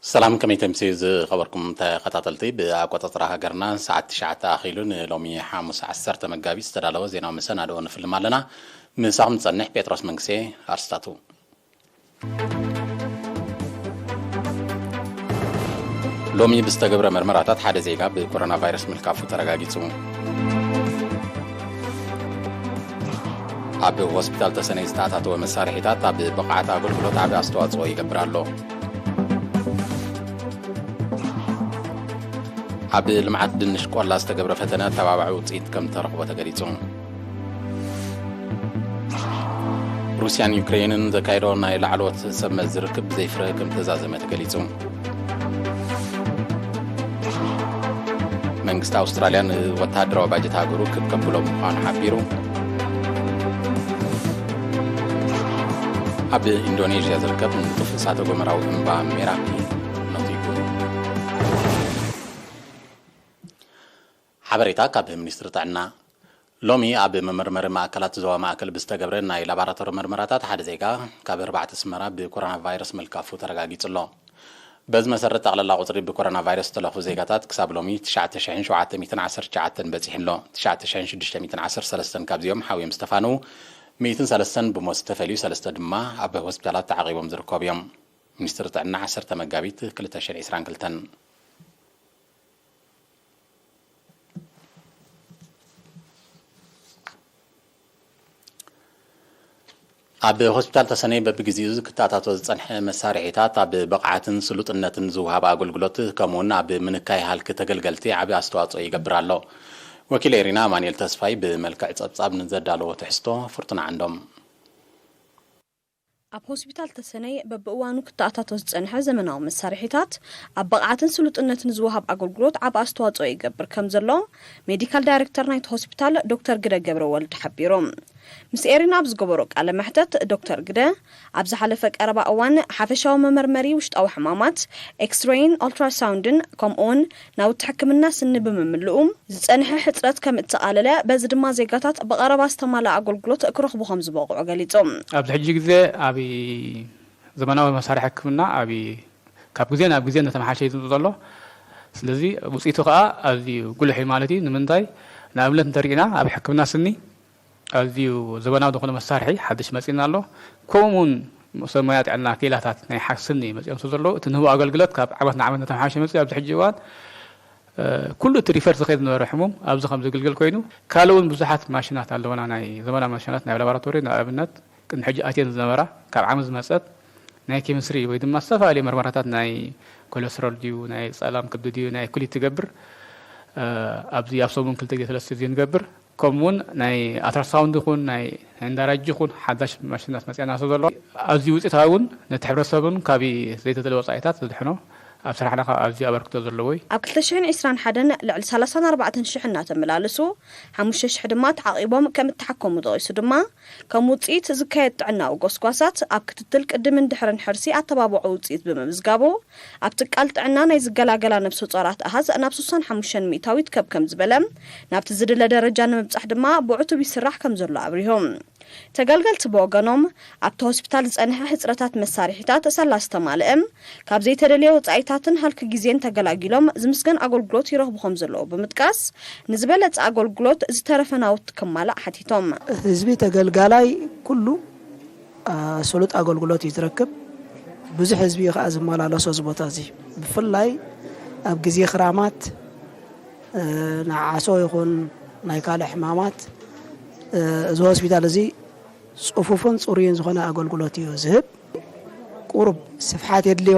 ሰላም፣ ከመይ ተምስዩ ዝኸበርኩም ተኸታተልቲ? ብኣቆጻጽራ ሃገርና ሰዓት ትሽዓተ ኣኺሉ ንሎሚ ሓሙስ ዓሰርተ መጋቢት ዝተዳለወ ዜናዊ መሰናድኦ ንፍልም ኣለና። ምሳኹም ዝጸንሕ ጴጥሮስ መንግስቴ። ኣርስታቱ። ሎሚ ብዝተገብረ መርመራታት ሓደ ዜጋ ብኮሮና ቫይረስ ምልካፉ ተረጋጊጹ። ኣብ ሆስፒታል ተሰነይ ዝተኣታተወ መሳርሒታት ኣብ ብቕዓት ኣገልግሎት ዓቢ ኣስተዋጽኦ ይገብር ኣሎ። ኣብ ልምዓት ድንሽ ቆላ ዝተገብረ ፈተነ ኣተባባዒ ውጽኢት ከም ተረኽቦ ተገሊጹ። ሩስያን ዩክሬንን ዘካየዶ ናይ ላዕለዎት ሰብ መዚ ርክብ ብዘይፍረ ከም ተዛዘመ ተገሊጹ። መንግስቲ ኣውስትራልያ ንወተሃደራዊ ባጀት ሃገሩ ክብ ከብሎ ምዃኑ ሓቢሩ። ኣብ ኢንዶኔዥያ ዝርከብ ንጡፍ እሳተ ጎመራዊ እምባ ሜራፒ ነቲጉ። ሓበሬታ ካብ ሚኒስትሪ ጥዕና። ሎሚ ኣብ መመርመሪ ማእከላት ዞባ ማእከል ብዝተገብረ ናይ ላቦራቶሪ መርመራታት ሓደ ዜጋ ካብ ኣርባዕተ ኣስመራ ብኮሮና ቫይረስ ምልካፉ ተረጋጊጹ ኣሎ። በዚ መሰረት ጠቕላላ ቁጽሪ ብኮሮና ቫይረስ ዝተለኹ ዜጋታት ክሳብ ሎሚ ትሽዓተ ሽሕን ሸውዓተ ሚእትን ዓሰርተ ትሽዓተን በጺሑ ኣሎ። ትሽዓተ ሽሕን ሽዱሽተ ሚእትን ዓሰርተ ሰለስተን ካብዚኦም ሓውዮም ዝተፋነዉ፣ ሚእትን ሰለስተን ብሞት ዝተፈልዩ፣ ሰለስተ ድማ ኣብ ሆስፒታላት ተዓቒቦም ዝርከቡ እዮም። ሚኒስትሪ ጥዕና ዓሰርተ መጋቢት ክልተ ሽሕን ዕስራን ክልተን። ኣብ ሆስፒታል ተሰነይ በብግዜኡ ክተኣታቶ ዝጸንሐ መሳርሒታት ኣብ ብቕዓትን ስሉጥነትን ዝወሃብ ኣገልግሎት ከምኡውን ኣብ ምንካይ ሃልኪ ተገልገልቲ ዓቢ ኣስተዋጽኦ ይገብር ኣሎ። ወኪል ኤሪና ኣማኑኤል ተስፋይ ብመልክዕ ጸብጻብ ንዘዳለዎ ትሕዝቶ ፍርቱና ዓንዶም። ኣብ ሆስፒታል ተሰነይ በብእዋኑ ክተኣታቶ ዝጸንሐ ዘመናዊ መሳርሒታት ኣብ ብቕዓትን ስሉጥነትን ዝወሃብ ኣገልግሎት ዓቢ ኣስተዋጽኦ ይገብር ከም ዘሎ ሜዲካል ዳይሬክተር ናይቲ ሆስፒታል ዶክተር ግደ ገብረ ወልድ ሓቢሩ። ምስ ኤሪና ኣብ ዝገበሮ ቃለ መሕተት ዶክተር ግደ ኣብ ዝሓለፈ ቀረባ እዋን ሓፈሻዊ መመርመሪ ውሽጣዊ ሕማማት፣ ኤክስሬይን ኦልትራሳውንድን ከምኡውን ናውቲ ሕክምና ስኒ ብምምልኡ ዝጸንሐ ሕጽረት ከም እተቓለለ፣ በዚ ድማ ዜጋታት ብቐረባ ዝተማልኣ ኣገልግሎት ክረኽቡ ከም ዝበቕዑ ገሊጹ። ኣብዚ ሕጂ ግዜ ኣብ ዘመናዊ መሳርሒ ሕክምና ኣብ ካብ ግዜ ናብ ግዜ እናተመሓሸ እዩ ዝመጽእ ዘሎ። ስለዚ ውጽኢቱ ከኣ ኣዝዩ ጉሉሕ እዩ ማለት እዩ። ንምንታይ? ንኣብነት እንተሪእና ኣብ ሕክምና ስኒ ኣዝዩ ዘመናዊ ዝኾነ መሳርሒ ሓድሽ መጺእና ኣሎ። ከምኡ እውን ሰብ ሞያ ጥዕና ክኢላታት ናይ ሓ-፣ ስኒ መጺኦም ስለ ዘለዉ እቲ ንህቦ ኣገልግሎት ካብ ዓመት ንዓመት እናተመሓሸ መጺኡ ኣብዚ ሕጂ እዋን እ፣ ኩሉ እቲ ሪፈር ዝኸይድ ዝነበረ ሕሙም ኣብዚ ከም ዝግልገል ኮይኑ፣ ካልእ እውን ብዙሓት ማሽናት ኣለውና፣ ናይ ዘመናዊ ማሽናት ናይ ላቦራቶሪ፣ ንኣብነት ቅድሚ ሕጂ ኣትየን ዝነበራ፣ ካብ ዓሚ ዝመጸት ናይ ኬሚስትሪ ወይ ድማ ዝተፈላለዩ መርመራታት ናይ ኮለስትሮል ድዩ፣ ናይ ጸላም ከብዲ ድዩ፣ ናይ ኩሊት ትገብር፣ እ፣ ኣብዚ ኣብ ሰሙን ክልተ ግዜ ሰለስተ ግዜ ንገብር። ከምኡ እውን ናይ ኣልትራሳውንድ ይኹን ናይ ኤንዳራጅ ይኹን ሓዳሽ ማሽናት መፅኣና ስለ ዘሎ ኣዝዩ ውፅኢታዊ እውን ነቲ ሕብረተሰብ እውን ካብ ዘይተደለየ ወፃኢታት ዘድሕኖ ኣብ ስራሕና ካብ ኣዝዩ ኣበርክቶ ዘለዎ እዩ። ኣብ ክልተ ሽሕን ዕስራን ሓደን ልዕሊ ሰላሳን ኣርባዕተን ሽሕ እናተመላለሱ ሓሙሽተ ሽሕ ድማ ተዓቒቦም ከም እተሓከሙ ጠቒሱ ድማ ከም ውፅኢት ዝካየድ ጥዕናዊ ጎስጓሳት ኣብ ክትትል ቅድምን ድሕርን ሕርሲ ኣተባብዖ ውፅኢት ብምምዝጋቡ ኣብ ትካል ጥዕና ናይ ዝገላገላ ነብሰ ጾራት ኣሃዝ ናብ ስሳን ሓሙሽተን ሚእታዊት ከብ ከም ዝበለ ናብቲ ዝድለ ደረጃ ንምብጻሕ ድማ ብዕቱብ ይስራሕ ከም ዘሎ ኣብሪሆም። ተገልገልቲ ብወገኖም ኣብቲ ሆስፒታል ዝጸንሐ ሕጽረታት መሳርሒታት ሳላ ዝተማልአ ካብ ዘይተደልየ ወጻኢታትን ሃልኪ ግዜን ተገላጊሎም ዝምስገን ኣገልግሎት ይረኽቡ ከም ዘለዉ ብምጥቃስ ንዝበለጸ ኣገልግሎት ዝተረፈ ናውቲ ክማላእ ሓቲቶም። ህዝቢ ተገልጋላይ ኩሉ ኣ፣ ስሉጥ ኣገልግሎት እዩ ዝረክብ። ብዙሕ ህዝቢ እዩ ከዓ ዝመላለሶ እዚ ቦታ እዚ። ብፍላይ ኣብ ግዜ ክራማት፣ እ፣ ናይ ዓሶ ይኹን ናይ ካልእ ሕማማት፣ እ፣ እዚ ሆስፒታል እዚ ጽፉፍን ጽሩይን ዝኾነ ኣገልግሎት እዩ ዝህብ። ቁሩብ ስፍሓት የድልዮ፣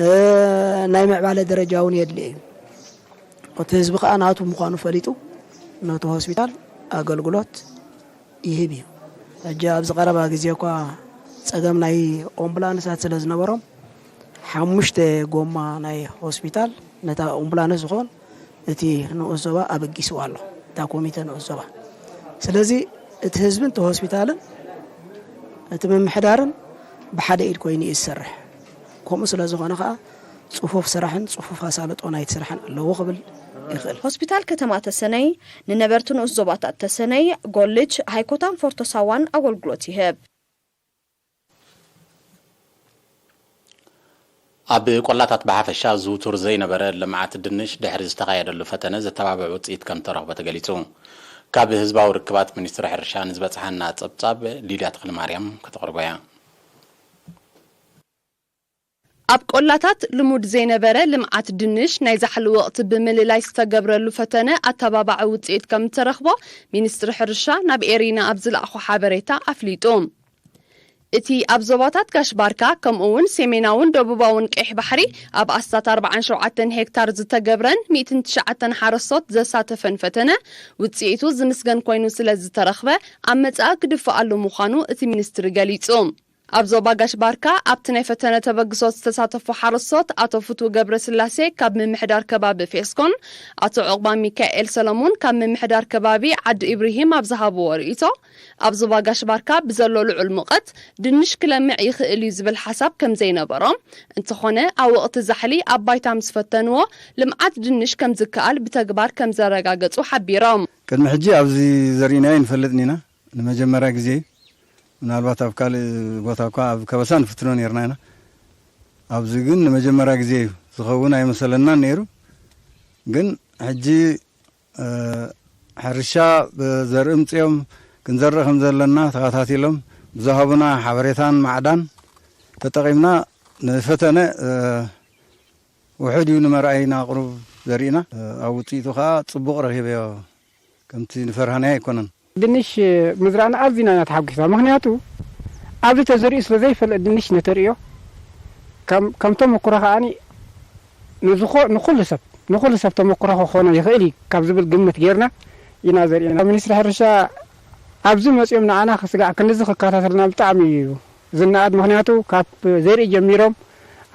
እ፣ ናይ ምዕባለ ደረጃ እውን የድልዮ እዩ። እቲ ህዝቢ ከዓ ናቱ ምዃኑ ፈሊጡ ነቲ ሆስፒታል ኣገልግሎት ይህብ እዩ። ሕጂ ኣብዚ ቀረባ ግዜ እኳ ጸገም ናይ ኦምቡላንሳት ስለ ዝነበሮም ሓሙሽተ ጎማ ናይ ሆስፒታል ነታ ኦምቡላንስ ዝኾን እቲ ንኡስ ዞባ ኣበጊስዋ ኣሎ፣ እታ ኮሚተ ንኡስ ዞባ። ስለዚ እቲ ህዝብን እቲ ሆስፒታልን እቲ ምምሕዳርን ብሓደ ኢድ ኮይኑ እዩ ዝሰርሕ። ከምኡ ስለ ዝኾነ ኸኣ ጽፉፍ ስራሕን ጽፉፍ ኣሳልጦ ናይቲ ስራሕን ኣለዎ ክብል ይኽእል። ሆስፒታል ከተማ ተሰነይ ንነበርቲ ንኡስ ዞባታት ተሰነይ፣ ጎልጅ፣ ሃይኮታን ፎርቶ ሳዋን ኣገልግሎት ይህብ። ኣብ ቆላታት ብሓፈሻ ዝውቱር ዘይነበረ ልምዓት ድንሽ ድሕሪ ዝተኻየደሉ ፈተነ ዘተባብዕ ውፅኢት ከም ተረኽቦ ተገሊፁ። ካብ ህዝባዊ ርክባት ሚኒስትሪ ሕርሻ ንዝበፅሓና ፀብፃብ ሊድያ ተኽለማርያም ከተቕርቦ እያ። ኣብ ቆላታት ልሙድ ዘይነበረ ልምዓት ድንሽ ናይ ዛሕሊ ወቕቲ ብምልላይ ዝተገብረሉ ፈተነ ኣተባባዒ ውፅኢት ከም እተረኽቦ ሚኒስትሪ ሕርሻ ናብ ኤሪና ኣብ ዝለኣኾ ሓበሬታ ኣፍሊጡ። እቲ ኣብ ዞባታት ጋሽ ባርካ ከምኡ እውን ሰሜናውን ደቡባውን ቀይሕ ባሕሪ ኣብ ኣስታት ኣርባዓን ሸውዓተን ሄክታር ዝተገብረን ሚእትን ትሽዓተን ሓረስቶት ዘሳተፈን ፈተነ ውፅኢቱ ዝምስገን ኮይኑ ስለ ዝተረኽበ ኣብ መጻኢ ክድፍኣሉ ምዃኑ እቲ ሚኒስትሪ ገሊጹ። ኣብ ዞባ ጋሽ ባርካ ኣብቲ ናይ ፈተነ ተበግሶ ዝተሳተፉ ሓረስቶት ኣቶ ፍትው ገብረስላሴ ካብ ምምሕዳር ከባቢ ፌስኮን ኣቶ ዑቕባ ሚካኤል ሰለሙን ካብ ምምሕዳር ከባቢ ዓዲ ኢብሪሂም ኣብ ዝሃብዎ ርእይቶ ኣብ ዞባ ጋሽ ባርካ ብዘሎ ልዑል ሙቐት ድንሽ ክለምዕ ይኽእል እዩ ዝብል ሓሳብ ከም ዘይነበሮም እንተኾነ ኣብ ወቕቲ ዛሕሊ ኣብ ባይታ ምስ ፈተንዎ ልምዓት ድንሽ ከም ዝከኣል ብተግባር ከም ዘረጋገጹ ሓቢሮም። ቅድሚ ሕጂ ኣብዚ ዘሪእናዮ ንፈልጥን ኢና። ንመጀመርያ ግዜ እዩ። ምናልባት ኣብ ካልእ ቦታ እኳ ኣብ ከበሳ ንፍትኖ ነይርና ኢና። ኣብዚ ግን ንመጀመርያ ግዜ እዩ። ዝኸውን ኣይመሰለናን ነይሩ። ግን ሕጂ ሕርሻ ብዘርኢ ምፅኦም ክንዘርእ ከም ዘለና ተኸታቲሎም ብዝሃቡና ሓበሬታን ማዕዳን ተጠቒምና ንፈተነ ውሑድ እዩ ንመርኣይ ንኣቕርብ ዘሪእና። ኣብ ውፅኢቱ ከዓ ፅቡቕ ረኺበዮ። ከምቲ ንፈርሃናዮ ኣይኮነን። ድንሽ ምዝራእና ኣዚና ኢና ተሓጒስና። ምኽንያቱ ኣብዚ ተዘሪኡ ስለ ዘይፈልጥ ድንሽ ነተርእዮ ከም ከም ተመኩሮ ከዓኒ ንዝኾ ንኹሉ ሰብ ንኹሉ ሰብ ተመኩሮ ክኾኖ ይኽእል እዩ ካብ ዝብል ግምት ጌርና ኢና ዘሪእና። ሚኒስትሪ ሕርሻ ኣብዚ መፂኦም ንዓና ክስጋዕ ክንድዚ ክከታተልና ብጣዕሚ እዩ ዝነኣድ። ምኽንያቱ ካብ ዘርኢ ጀሚሮም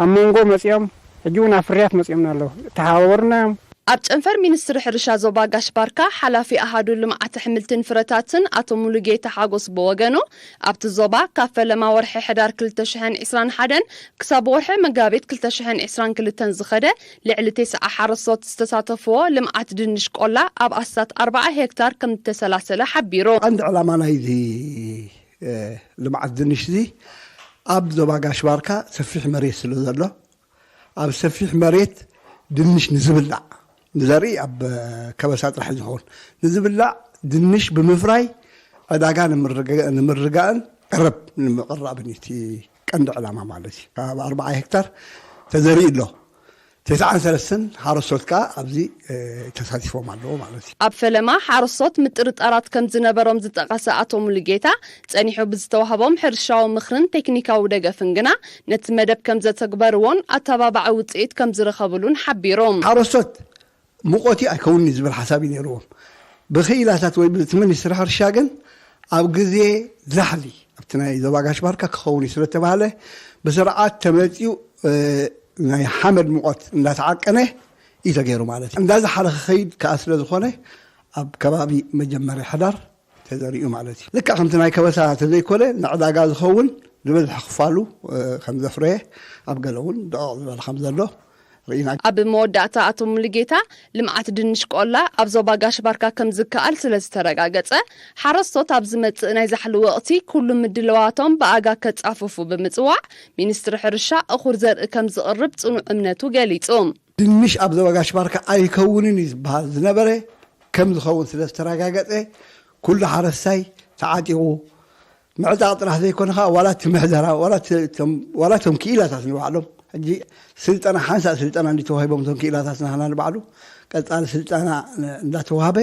ኣብ መንጎ መፂኦም ሕጂ እውን ኣብ ፍርያት መፂኦምና ኣለዉ። ተሓባበሩና እዮም። ኣብ ጨንፈር ሚኒስትሪ ሕርሻ ዞባ ጋሽ ባርካ ሓላፊ ኣሃዱ ልምዓት ኣሕምልትን ፍረታትን ኣቶ ሙሉጌታ ሓጎስ ብወገኑ ኣብቲ ዞባ ካብ ፈለማ ወርሒ ሕዳር ክልተ ሽሕን ዕስራን ሓደን ክሳብ ወርሒ መጋቢት ክልተ ሽሕን ዕስራን ክልተን ዝኸደ ልዕሊ ተስዓ ሓረስቶት ዝተሳተፍዎ ልምዓት ድንሽ ቆላ ኣብ ኣስታት ኣርብዓ ሄክታር ከም እተሰላሰለ ሓቢሩ። ቀንዲ ዕላማ ናይዚ ልምዓት ድንሽ እዚ ኣብ ዞባ ጋሽ ባርካ ሰፊሕ መሬት ስለ ዘሎ ኣብ ሰፊሕ መሬት ድንሽ ንዝብላዕ ንዘርኢ ኣብ ከበሳ ጥራሕ ዝኸውን ንዝብላዕ ድንሽ ብምፍራይ ዕዳጋ ንምርግጋእን ቀረብ ንምቕራብን እቲ ቀንዲ ዕላማ ማለት እዩ። ካብ ኣርባዓ ሄክታር ተዘሪኡ ኣሎ። ተስዓን ሰለስተን ሓረስቶት ከዓ ኣብዚ ተሳቲፎም ኣለዎ ማለት እዩ። ኣብ ፈለማ ሓረስቶት ምጥርጣራት ከም ዝነበሮም ዝጠቐሰ ኣቶ ሙሉጌታ ጸኒሑ ብዝተዋህቦም ሕርሻዊ ምኽርን ቴክኒካዊ ደገፍን ግና ነቲ መደብ ከም ዘተግበርዎን ኣተባባዒ ውፅኢት ከም ዝረኸብሉን ሓቢሩ። ሓረስቶት ሙቐት እዩ ኣይከውን እዩ ዝብል ሓሳብ እዩ ነይርዎም። ብክኢላታት ወይ ብቲ ሚኒስትሪ ሕርሻ ግን ኣብ ግዜ ዛሕሊ ኣብቲ ናይ ዞባ ጋሽ ባርካ ክኸውን እዩ ስለተባህለ ብስርዓት ተመፅኡ ናይ ሓመድ ሙቐት እንዳተዓቀነ እዩ ተገይሩ ማለት እዩ። እንዳዛሓለ ክኸይድ ከዓ ስለ ዝኾነ ኣብ ከባቢ መጀመርያ ሕዳር ተዘሪኡ ማለት እዩ። ልክዕ ከምቲ ናይ ከበሳ ተዘይኮነ ንዕዳጋ ዝኸውን ዝበዝሐ ክፋሉ ከም ዘፍረየ ኣብ ገለ እውን ደቐቕ ዝበለ ከም ዘሎ ርኢና። ኣብ መወዳእታ ኣቶ ሙሉጌታ ልምዓት ድንሽ ቆላ ኣብ ዞባ ጋሽ ባርካ ከም ዝከኣል ስለ ዝተረጋገጸ ሓረስቶት ኣብ ዝመጽእ ናይ ዛሕሊ ወቕቲ ኩሉ ምድለዋቶም ብኣጋ ከጻፍፉ ብምጽዋዕ ሚኒስትሪ ሕርሻ እኹል ዘርኢ ከም ዝቕርብ ጽኑዕ እምነቱ ገሊጹ። ድንሽ ኣብ ዞባ ጋሽ ባርካ ኣይከውንን እዩ ዝበሃል ዝነበረ ከም ዝኸውን ስለ ዝተረጋገጸ ኩሉ ሓረስታይ ተዓጢቑ ምዕጣቕ ጥራሕ ዘይኮነ ከዓ ዋላ እቲ ምሕደራ ዋላ እቲ እቶም ዋላ እቶም ክኢላታት ንባዕሎም ሕጂ ስልጠና ሓንሳእ ስልጠና እንዲተዋሂቦም እቶም ክኢላታት ናህና ንባዕሉ ቀፃሊ ስልጠና እንዳተዋህበ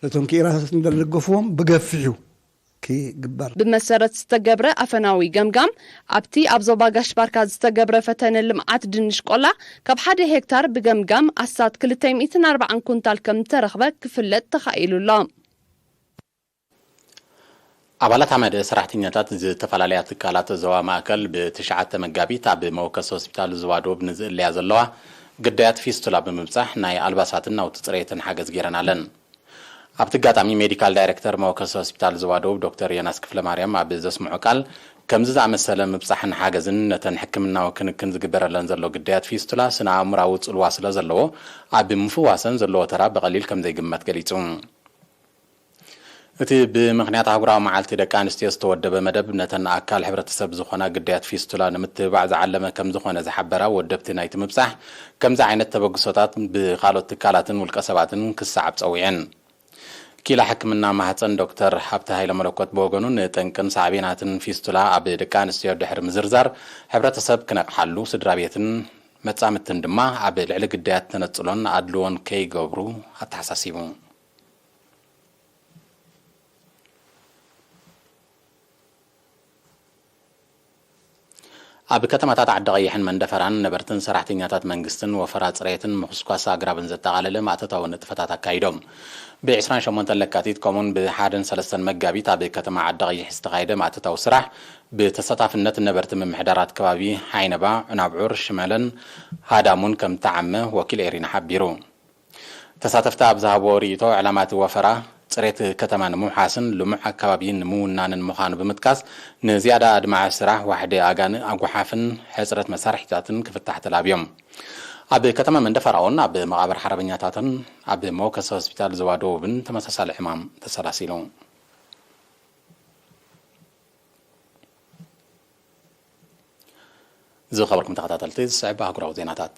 ነቶም ክኢላታት እንደልገፍዎም ብገፊሑ ክግበር። ብመሰረት ዝተገብረ ኣፈናዊ ገምጋም ኣብቲ ኣብ ዞባ ጋሽ ባርካ ዝተገብረ ፈተነ ልምዓት ድንሽ ቆላ ካብ ሓደ ሄክታር ብገምጋም ኣስታት ክልተ ሚእትን ኣርባዓን ኩንታል ከም እተረኽበ ክፍለጥ ተኻኢሉ ኣሎ። ኣባላት ኣመደ ሰራሕተኛታት ዝተፈላለያ ትካላት ዞባ ማእከል ብትሽዓተ መጋቢት ኣብ መወከሲ ሆስፒታል ዞባ ደቡብ ንዝእለያ ዘለዋ ግዳያት ፊስቱላ ብምብጻሕ ናይ ኣልባሳትን ናውቲ ጽሬትን ሓገዝ ገይረናለን። ኣብቲ ኣጋጣሚ ሜዲካል ዳይሬክተር መወከሲ ሆስፒታል ዞባ ደቡብ ዶክተር ዮናስ ክፍለማርያም ኣብ ዘስምዖ ቃል ከምዚ ዝኣመሰለ ምብጻሕን ሓገዝን ነተን ሕክምናዊ ክንክን ዝግበረለን ዘሎ ግዳያት ፊስቱላ ስነ ኣእምራዊ ጽልዋ ስለ ዘለዎ ኣብ ምፍዋሰን ዘለዎ ተራ ብቐሊል ከም ዘይግመት ገሊጹ። እቲ ብምኽንያት ኣህጉራዊ መዓልቲ ደቂ ኣንስትዮ ዝተወደበ መደብ፣ ነተን ኣካል ሕብረተሰብ ዝኾና ግዳያት ፊስቱላ ንምትብባዕ ዝዓለመ ከም ዝኾነ ዝሓበራ ወደብቲ ናይቲ ምብጻሕ፣ ከምዚ ዓይነት ተበግሶታት ብኻልኦት ትካላትን ውልቀ ሰባትን ክሰዓብ ጸዊዐን። ኪላ ሕክምና ማህጸን ዶክተር ሃብተ ሃይለ መለኮት ብወገኑ፣ ንጠንቅን ሳዕቤናትን ፊስቱላ ኣብ ደቂ ኣንስትዮ ድሕሪ ምዝርዛር፣ ሕብረተሰብ ክነቕሓሉ፣ ስድራ ቤትን መጻምድትን ድማ ኣብ ልዕሊ ግዳያት ተነጽሎን ኣድልዎን ከይገብሩ ኣተሓሳሲቡ። ኣብ ከተማታት ዓዲ ቀይሕን መንደፈራን ነበርትን ሰራሕተኛታት መንግስትን ወፈራ ጽሬትን ምኹስኳስ ኣግራብን ዘጠቓለለ ማእቶታዊ ንጥፈታት ኣካይዶም። ብ ዕስራን ሸሞንተን ለካቲት ከምኡውን ብ ሓደን ሰለስተን መጋቢት ኣብ ከተማ ዓዲ ቀይሕ ዝተኻየደ ማእቶታዊ ስራሕ፣ ብተሳታፍነት ነበርቲ ምምሕዳራት ከባቢ ሃይነባ፣ ዑናብዑር፣ ሽመለን ሃዳሙን ከም ተዓመ ወኪል ኤሪና ሓቢሩ። ተሳተፍቲ ኣብ ዝሃብዎ ርእይቶ፣ ዕላማ እቲ ወፈራ፣ ጽሬት ከተማ ንምውሓስን ልሙዕ ኣከባቢ ንምውናንን ምዃኑ ብምጥቃስ፣ ንዝያዳ ኣድማዒ ስራሕ ዋሕዲ ኣጋን ኣጓሓፍን ሕጽረት መሳርሒታትን ክፍታሕ ተላብዮም። ኣብ ከተማ መንደፈራ እውን ኣብ መቓብር ሓርበኛታትን ኣብ መወከሲ ሆስፒታል ዞባ ደቡብን ተመሳሳሊ ዕማም ተሰላሲሉ። ዝኸበርኩም ተኸታተልቲ፣ ዝስዕብ ኣህጉራዊ ዜናታት።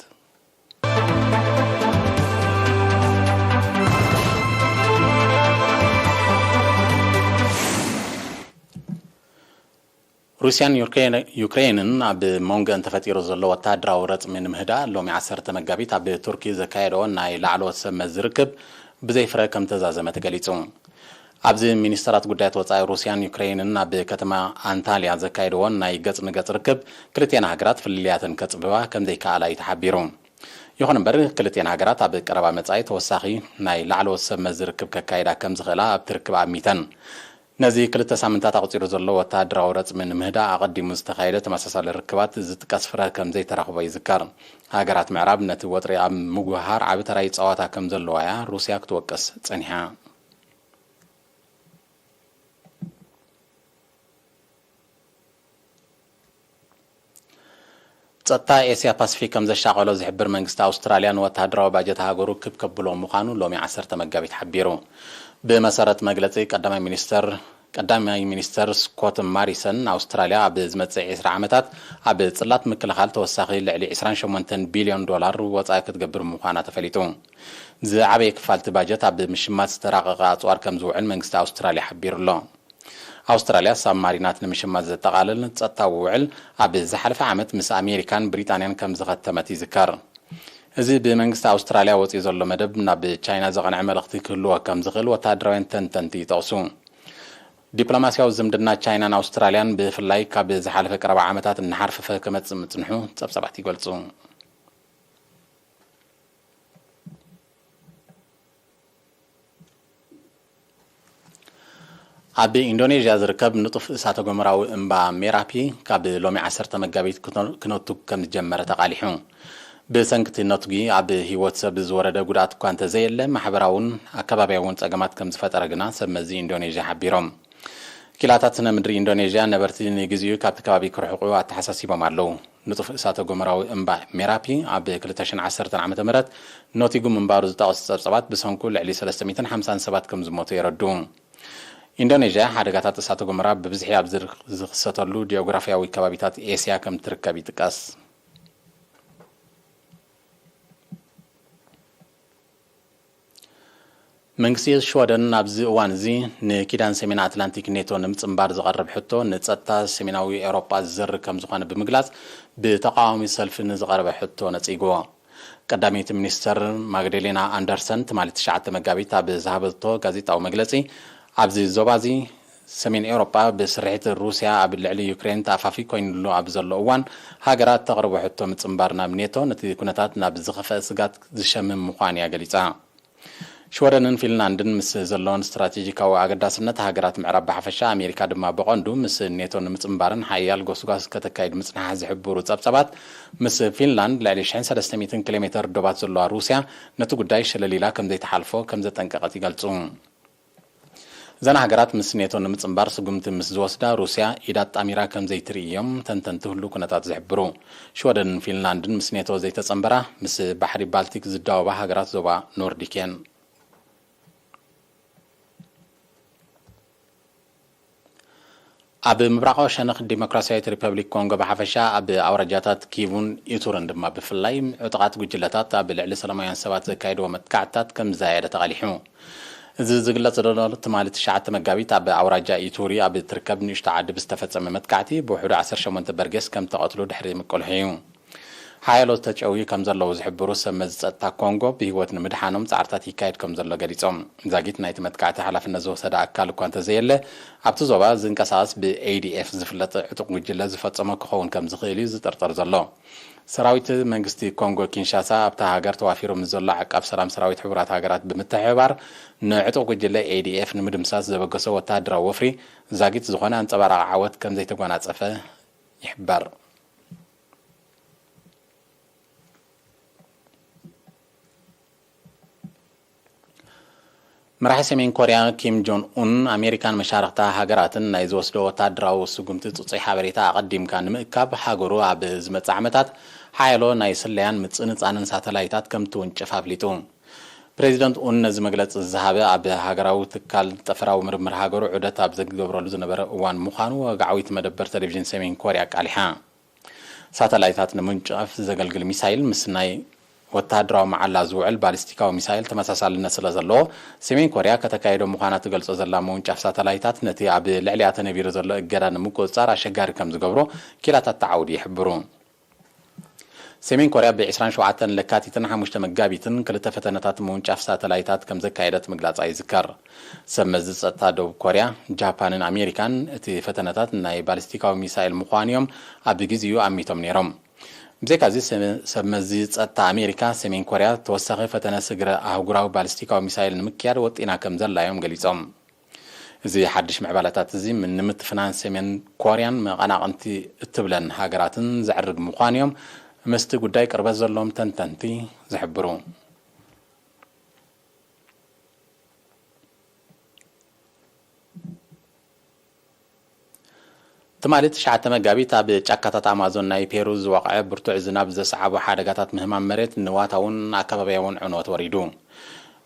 ሩስያን ዩክሬን-፣ ዩክሬንን ኣብ መንጎአን ተፈጢሩ ዘሎ ወተሃደራዊ ረጽሚ ንምህዳእ ሎሚ ዓሰርተ መጋቢት ኣብ ቱርኪ ዘካየደኦ ናይ ላዕለዎት ሰብ መዚ ርክብ ብዘይ ፍረ ከም ተዛዘመ ተገሊጹ። ኣብዚ ሚኒስተራት ጉዳያት ወጻኢ ሩስያን ዩክሬንን ኣብ ከተማ ኣንታልያ ዘካየደዎ ናይ ገጽ ንገጽ ርክብ፣ ክልቲኣን ሃገራት ፍልልያተን ከጽብባ ከም ዘይከኣላ እዩ ተሓቢሩ። ይኹን እምበር፣ ክልቲኣን ሃገራት ኣብ ቀረባ መጻኢ ተወሳኺ ናይ ላዕለዎት ሰብ መዚ ርክብ ከካይዳ ከም ዝኽእላ ኣብቲ ርክብ ኣሚተን። ነዚ ክልተ ሳምንታት ኣቑጺሩ ዘሎ ወተሃደራዊ ረጽሚ ንምህዳእ ኣቐዲሙ ዝተኻየደ ተመሳሳሊ ርክባት ዝጥቀስ ፍረ ከም ዘይተረኽቦ ይዝከር። ሃገራት ምዕራብ ነቲ ወጥሪ ኣብ ምጉህሃር ዓቢ ተራ ይጻወታ ከም ዘለዋ እያ ሩስያ ክትወቅስ ጸኒሓ። ጸጥታ ኤስያ ፓሲፊክ ከም ዘሻቐሎ ዝሕብር መንግስቲ ኣውስትራልያ፣ ንወተሃደራዊ ባጀት ሃገሩ ክብ ከብሎ ምዃኑ ሎሚ ዓሰርተ መጋቢት ሓቢሩ። ብመሰረት መግለጺ ቀዳማይ ሚኒስተር፣ ቀዳማይ ሚኒስተር ስኮት ማሪሰን፣ ኣውስትራልያ ኣብ ዝመጽእ ዕስራ ዓመታት ኣብ ጽላት ምክልኻል ተወሳኺ ልዕሊ ዕስራን ሸሞንተን ቢልዮን ዶላር ወጻኢ ክትገብር ምዃና ተፈሊጡ። ዝዓበየ ክፋልቲ ባጀት ኣብ ምሽማት ዝተራቐቐ ኣጽዋር ከም ዝውዕል መንግስቲ ኣውስትራልያ ሓቢሩ ኣሎ። ኣውስትራልያ ሳብማሪናት ንምሽማት ዘጠቓልል ጸጥታዊ ውዕል ኣብ ዝሓለፈ ዓመት ምስ ኣሜሪካን ብሪጣንያን ከም ዝኸተመት ይዝከር። እዚ ብመንግስቲ ኣውስትራልያ ወጺኡ ዘሎ መደብ ናብ ቻይና ዘቕንዐ መልእኽቲ ክህልዎ ከም ዝኽእል ወተሃደራውያን ተንተንቲ ይጠቕሱ። ዲፕሎማስያዊ ዝምድና ቻይናን ኣውስትራልያን ብፍላይ ካብ ዝሓለፈ ቀረባ ዓመታት እናሓርፈፈ ክመጽእ ምጽንሑ ጸብጻባት ይገልጹ። ኣብ ኢንዶኔዥያ ዝርከብ ንጡፍ እሳተ ጎመራዊ እምባ ሜራፒ ካብ ሎሚ ዓሰርተ መጋቢት ክነ-፣ ክነቱግ ከም ዝጀመረ ተቓሊሑ። ብሰንኪ እቲ ነቱጊ ኣብ ህይወት ሰብ ዝወረደ ጉድኣት እኳ እንተዘየለ፣ ማሕበራውን ኣከባብያውን ጸገማት ከም ዝፈጠረ ግና ሰብ መዚ ኢንዶኔዥያ ሓቢሮም። ኪላታት ስነ ምድሪ ኢንዶኔዥያ ነበርቲ ንግዚኡ ካብቲ ከባቢ ክርሕቁ ኣተሓሳሲቦም ኣለዉ። ንጡፍ እሳተ ጎመራዊ እምባ ሜራፒ ኣብ ክልተ ሽሕን ዓሰርተን ዓመተ ምህረት ነቲጉ ምንባሩ ዝጠቐሱ ጸብጻባት፣ ብሰንኩ ልዕሊ ሰለስተ ሚእትን ሓምሳን ሰባት ከም ዝሞቱ የረድኡ። ኢንዶኔዥያ ሓደጋታት እሳተ ጎመራ ብብዝሒ ኣብ ዝር-፣ ዝኽሰተሉ ጂኦግራፍያዊ ከባቢታት ኤስያ ከም ትርከብ ይጥቀስ። መንግስቲ ሽወደን ኣብዚ እዋን እዚ ንኪዳን ሰሜን ኣትላንቲክ ኔቶ ንምጽንባር ዝቐርብ ሕቶ፣ ንጸጥታ ሰሜናዊ ኤውሮጳ ዝዘርግ ከም ዝኾነ ብምግላጽ፣ ብተቓዋሚ ሰልፊ ንዝቐረበ ሕቶ ነጺግዎ። ቀዳመይቲ ሚኒስተር ማግደሌና ኣንደርሰን ትማሊ ትሽዓተ መጋቢት ኣብ ዝሃበቶ ጋዜጣዊ መግለጺ፣ ኣብዚ ዞባ እዚ ሰሜን ኤውሮጳ ብስርሒት ሩስያ ኣብ ልዕሊ ዩክሬን ተኣፋፊ ኮይኑሉ ኣብ ዘሎ እዋን፣ ሃገራት ተቕርቦ ሕቶ ምጽንባር ናብ ኔቶ ነቲ ኩነታት ናብ ዝኸፍአ ስጋት ዝሸምም ምዃኑ እያ ገሊጻ። ሽወደንን ፊንላንድን ምስ ዘለወን ስትራቴጂካዊ ኣገዳስነት፣ ሃገራት ምዕራብ ብሓፈሻ፣ ኣሜሪካ ድማ ብቐንዱ፣ ምስ ኔቶ ንምጽንባርን ሓያል ጎስጓስ ከተካይድ ምጽንሓ ዝሕብሩ ጸብጻባት፣ ምስ ፊንላንድ ልዕሊ ሽሕን ሰለስተ ሚእትን ኪሎ ሜተር ዶባት ዘለዋ ሩስያ ነቲ ጉዳይ ሸለል ኢላ ከም ዘይትሓልፎ ከም ዘጠንቀቐት ይገልጹ። እዘን ሃገራት ምስ ኔቶ ንምጽንባር ስጉምቲ ምስ ዝወስዳ፣ ሩስያ ኢዳ ኣጣሚራ ከም ዘይትርኢ እዮም ተንተንቲ ህሉው ኩነታት ዝሕብሩ። ሽወደንን ፊንላንድን ምስ ኔቶ ዘይተጸንበራ፣ ምስ ባሕሪ ባልቲክ ዝዳወባ ሃገራት ዞባ ኖርዲክ እየን። ኣብ ምብራቓዊ ሸነኽ ዲሞክራሲያዊት ሪፐብሊክ ኮንጎ ብሓፈሻ፣ ኣብ ኣውራጃታት ኪቡን ኢቱርን ድማ ብፍላይ፣ ዕጡቓት ጉጅለታት ኣብ ልዕሊ ሰላማውያን ሰባት ዘካየድዎ መጥቃዕትታት ከም ዝዛየደ ተቓሊሑ። እዚ ዝግለጽ ዘሎ፣ ትማሊ ትሽዓተ መጋቢት ኣብ ኣውራጃ ኢቱሪ ኣብ እትርከብ ንእሽቶ ዓዲ ብዝተፈጸመ መጥቃዕቲ ብውሕዱ ዓሰርተ ሸሞንተ በርጌስ ከም ተቐትሉ ድሕሪ ምቅልሑ እዩ። ሓያሎ ተጨውዩ ከም ዘለዉ ዝሕብሩ ሰብ መዚ ጸጥታ ኮንጎ፣ ብህይወት ንምድሓኖም ጻዕርታት ይካየድ ከም ዘሎ ገሊጾም። ዛጊት ናይቲ መጥቃዕቲ ሓላፍነት ዝወሰደ ኣካል እኳ እንተዘየለ፣ ኣብቲ ዞባ ዝንቀሳቐስ ብኤ ዲ ኤፍ ዝፍለጥ ዕጡቕ ጉጅለ ዝፈጸሞ ክኸውን ከም ዝኽእል እዩ ዝጥርጠር ዘሎ። ሰራዊት መንግስቲ ኮንጎ ኪንሻሳ ኣብታ ሃገር ተዋፊሩ ምስ ዘሎ ዓቃብ ሰላም ሰራዊት ሕቡራት ሃገራት ብምትሕብባር፣ ንዕጡቕ ጉጅለ ኤ ዲ ኤፍ ንምድምሳስ ዘበገሶ ወተሃደራዊ ወፍሪ ዛጊት ዝኾነ ኣንጸባራቒ ዓወት ከም ዘይተጓናጸፈ ይሕበር። መራሒ ሰሜን ኮርያ ኪም ጆን ኡን፣ ኣሜሪካን መሻርኽታ ሃገራትን ናይ ዝወስዶ ወታደራዊ ስጉምቲ ጽጹይ ሓበሬታ ኣቐዲምካ ንምእካብ፣ ሃገሩ ኣብ ዝመጽእ ዓመታት ሓያሎ ናይ ስለያን ምጽንጻንን ሳተላይታት ከም ትውንጭፍ ኣፍሊጡ። ፕሬዚደንት ኡን ነዚ መግለጺ ዝሃበ፣ ኣብ ሃገራዊ ትካል ጠፈራዊ ምርምር ሃገሩ ዑደት ኣብ ዝገብረሉ ዝነበረ እዋን ምዃኑ፣ ወግዓዊት መደበር ቴሌቪዥን ሰሜን ኮርያ ኣቃሊሓ። ሳተላይታት ንምውንጫፍ ዘገልግል ሚሳይል ምስ ናይ ወተሃደራዊ መዓላ ዝውዕል ባሊስቲካዊ ሚሳይል ተመሳሳልነት ስለ ዘለዎ፣ ሰሜን ኮርያ ከተካይዶ ምዃና ትገልጾ ዘላ ምውንጫፍ ሳተላይታት፣ ነቲ ኣብ ልዕሊኣ ተነቢሩ ዘሎ እገዳ ንምቁጽጻር ኣሸጋሪ ከም ዝገብሮ ኪላታት ተዓውዲ ይሕብሩ። ሰሜን ኮርያ ብ ዕስራን ሸውዓተን ለካቲትን ሓሙሽተ መጋቢትን ክልተ ፈተነታት ምውንጫፍ ሳተላይታት ከም ዘካየደት ምግላጻ ይዝከር። ሰብ መዚ ጸጥታ ደቡብ ኮርያ፣ ጃፓንን ኣሜሪካን፣ እቲ ፈተነታት ናይ ባሊስቲካዊ ሚሳይል ምዃኑ እዮም ኣብ ግዜኡ ኣሚቶም ነይሮም። ብዘይካዚ፣ ሰ-፣ ሰብ መዚ ጸጥታ ኣሜሪካ፣ ሰሜን ኮርያ ተወሳኺ ፈተነ ስግረ ኣህጉራዊ ባሊስቲካዊ ሚሳይል ንምክያድ ወጢና ከም ዘላ እዮም ገሊጾም። እዚ ሓድሽ ምዕባለታት እዚ፣ ም-፣ ንምትፍናን ሰሜን ኮርያን መቐናቕንቲ እትብለን ሃገራትን ዘዕርግ ምዃኑ እዮም ምስቲ ጉዳይ ቅርበት ዘለዎም ተንተንቲ ዝሕብሩ። ትማሊ ትሽዓተ መጋቢት፣ ኣብ ጫካታት ኣማዞን ናይ ፔሩ ዝወቕዐ ብርቱዕ ዝናብ ዘስዓቦ ሓደጋታት ምህማም መሬት ንዋታውን ኣከባብያውን ዕንወት ወሪዱ።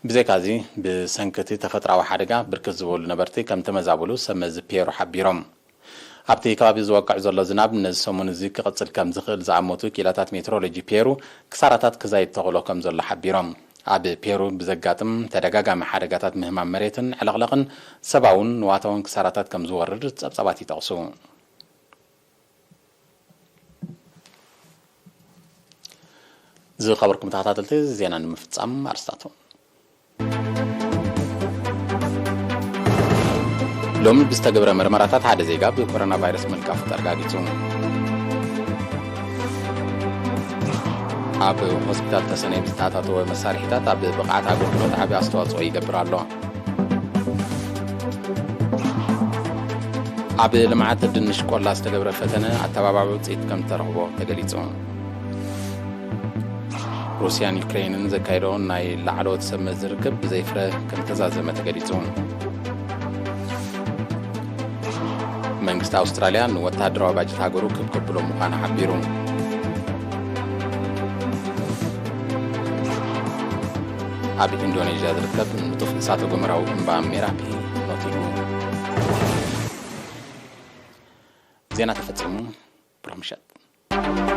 ብዘይካዚ፣ ብሰንኪ እቲ ተፈጥሮኣዊ ሓደጋ ብርክት ዝበሉ ነበርቲ ከም ተመዛበሉ ሰብ መዚ ፔሩ ሓቢሮም። ኣብቲ ከባቢ ዝወቅዕ ዘሎ ዝናብ ነዚ ሰሙን እዚ ክቕጽል ከም ዝኽእል ዝኣመቱ ክኢላታት ሜትሮሎጂ ፔሩ፣ ክሳራታት ክዛይድ ተኽእሎ ከም ዘሎ ሓቢሮም። ኣብ ፔሩ ብዘጋጥም ተደጋጋሚ ሓደጋታት ምህማም መሬትን ዕልቕልቕን ሰብኣውን ንዋታውን ክሳራታት ከም ዝወርድ ጸብጻባት ይጠቕሱ። ዝኸበርኩም ተኸታተልቲ፣ ዜና ንምፍጻም ኣርስታቱ። ሎሚ ብዝተገብረ መርመራታት ሓደ ዜጋ ብኮሮና ቫይረስ ምልካፉ ተረጋጊጹ። ኣብ ሆስፒታል ተሰነይ ብዝተኣታተወ መሳርሒታት ኣብ ብቕዓት ኣገልግሎት ዓቢ ኣስተዋጽኦ ይገብር ኣሎ። ኣብ ልምዓት ድንሽ ቆላ ዝተገብረ ፈተነ ኣተባባዒ ውፅኢት ከም ዝተረኽቦ ተገሊጹ። ሩስያን ዩክሬንን ዘካየዶ ናይ ላዕለዎት ሰብ መዚ ርክብ ብዘይፍረ ከም ተዛዘመ ተገሊጹ። መንግስቲ ኣውስትራልያ ንወተሃደራዊ ባጀት ሃገሩ ክብ ከብሎ ምዃኑ ሓቢሩ። ኣብ ኢንዶኔዥያ ዝርከብ ንጡፍ እሳተ ጎመራዊ እምባ ሜራፒ ነቲጉ። ዜና ተፈጺሙ። ብሩህ ምሸት።